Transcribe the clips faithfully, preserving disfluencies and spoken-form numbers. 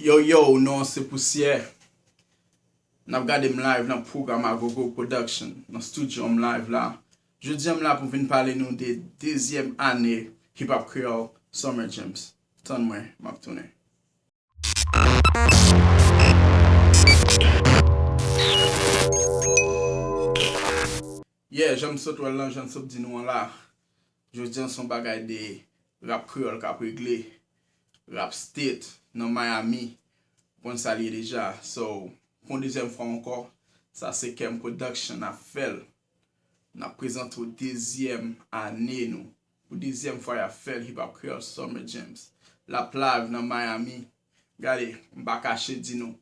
Yo, yo, non, se Pousyè. N ap gade m live nan pwogram Agogo Production, nan studio m live la. Jodi a m la pou vin pale nou de dezyèm ane Hip Hop Kreyòl Summer Jams. Tann mwen, m ap tounen. Yeah, jan m sot wè l lan, jan m sot di nou an la. Jodi a se yon bagay de rap kreyòl k ap regle. Rap State nan Miami. Ou konn sa l ye deja. So, pou yon dezyèm fwa ankò, sa se Kem Production ap fè l. N ap prezante w dezyèm ane nou. Pou dezyèm fwa y ap fè l, Hip Hop Kreyòl Summer Jams. L ap live nan Miami. Gade, m pa kache di nou.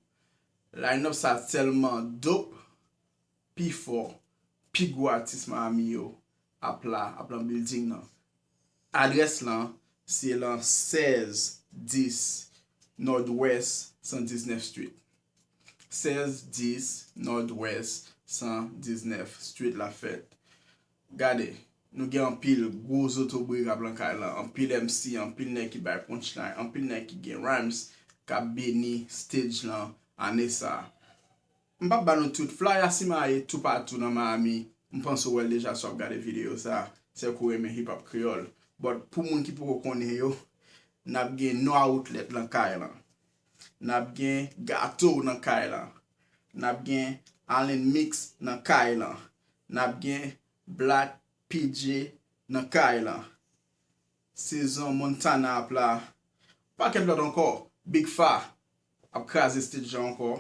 Line up sa tèlman dope. Pi fò, pi gwo atis Miami yo ap la, ap lan building nan. Adrès lan, se lan sèz dis Nòdwès san diznèf Street. Sèz dis Nòdwès san diznèf Street la fèt. Gade, nou gen anpil gwo zotobre k ap lan kay lan, anpil M C, anpil nèg ki bay punchline, anpil nèg ki gen rhymes k ap beni stage lan ane sa a. M p ap ba nou tout. Flyer simaye toupatou nan Miami. M panse w wè l deja si w ap gade videyo sa a. Sèke w renmen hip hop kreyòl. But pou moun ki poko konnen yo, n ap gen No Outlet lan kay lan. N ap gen Gato nan kay lan. N ap gen Allen Mix nan kay lan. N ap gen Black P J nan kay lan. Sezon Montana ap la. Pakèt lòt ankò. Big Fa ap kraze stage la ankò.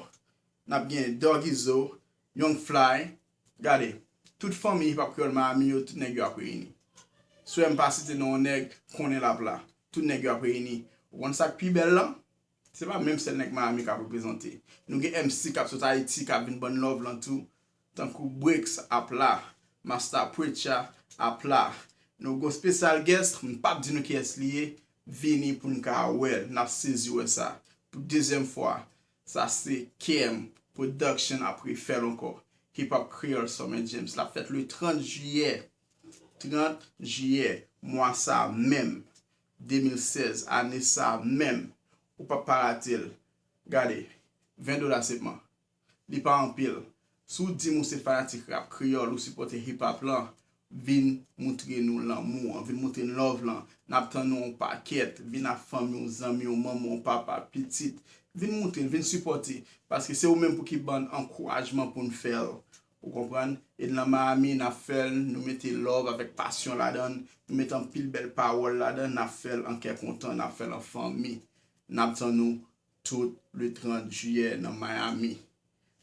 N ap gen Doggy Zo, Young Fly. Gade, tout fanmi hip hop kreyòl Miami yo, tout nèg yo ap reyini. Si w wè m pa site non yon nèg, konnen l ap la. Tout nèg yo ap reyini. Ou konn sa k pi bèl lan? Se pa menm sèl nèg Miami k ap reprezante. Nou gen M C k ap sot Ayiti k ap vin ban n love lan tou. Tankou Bricks ap la, Master Preacher ap la. Nou gon special guest, m p ap di nou kiyès li ye, vini pou n ka wè l, n ap sezi wè sa. Pou dezyèm fwa, sa se K M Production ap refè l ankò. Hip Hop Kreyòl Summer Jams, l ap fèt le trant jiyè. Trant jiyè, mwa sa menm, de mil sèz, ane sa menm. Ou p ap pa rate l. Gade, ven dola sèlman. Li pa anpil. Si w di m ou se fanatik rap kreyòl, ou sipòte hip hop lan, vin moutre nou lanmou an, vin moutre n love lan. N ap tann ou yon pakèt. Vin ak fanmi w, zanmi w, manman w, papa, pitit. Vin moutre l, vin sipòte. Paske se ou menm pou ki ban n ankourajman pou n fè l. Ou konprann? E nan Miami, n ap fè l, nou mete love avèk pasyon ladan l, nou mete anpil bèl pawòl ladan l, n ap fè l an kè kontan, n ap fè l an fanmi. N ap tann ou tout le trant jiyè nan Miami.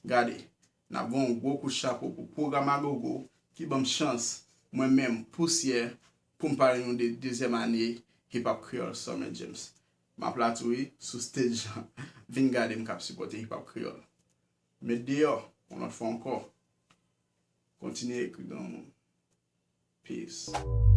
Gade, n ap voye yon gwo kout chapo pou pwogram Agogo ki ban m chans, mwen menm, Pousyè, pou m pale nou de dezyèm ane Hip Hop Kreyòl Summer Jams. M ap la tou wi, sou stage lan. Vin gade m k ap sipòte hip hop kreyòl. Met deyò, yon lòt fwa ankò. Kontinye ekri granmoun. Peace.